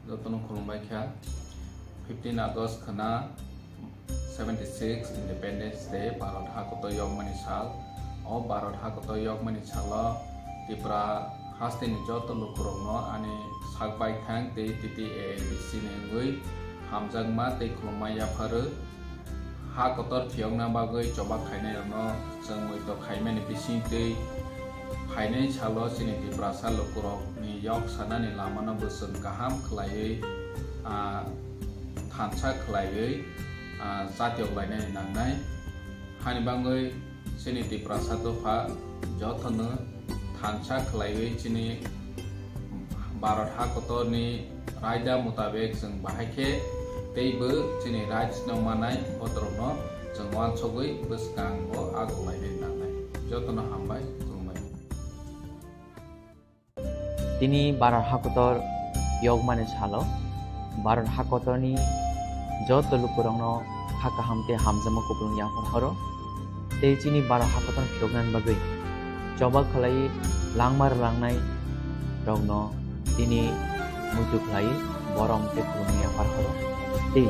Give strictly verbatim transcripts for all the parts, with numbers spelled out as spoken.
Jotono khulumbai kha. Fifteen August khna seventy six Independence Day, Bharat hakotor yokmani sal. O Bharat hakotor yokmani salo Tripura hasteni joto lukurokno ani sak baithang tei T T A A D C ni wngwi hamjakma tei khulumma yapharwi. Ha kotor phiyokna bagwi choba khainairokno chwng muitu khaimani bisingtwi phainai salo chini Tiprasa lukurokni yok sanani lamano bo chwng kaham khlaiwi, ah, thansa khlaiwi, ah, chatiyok lainani nangnai. Hani bagwi chini Tiprasa dopha jotono thansa khlaiwi chini Bharat hakotorni raida mutabek chwng bahai khe teibo chini rights no manai botorokno chwng uansugwi bwskango agoklainai nangnai. Jotono hambai, khulumbai. Tini Bharat hakotor yokmani salo Bharat hakotorni joto lukurokno kha kaham tei hamjakma kupulung yaphar horo. Tei chini Bharat hakotor phiyoknani bagwi choba khlai langma rwlangnai rokno tini muitu khlai borom tei khulumung yaphar horo. Tei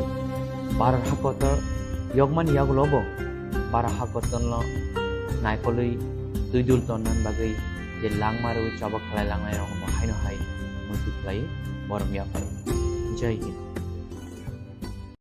Bharat hakotor yokmani yagulo bo Bharat hakotorno naikolwi twidul tonnani bagwi je langma rwui choba khlai langnai rokno bo haino hai muitu khlai borom yaphar. Jai Hind.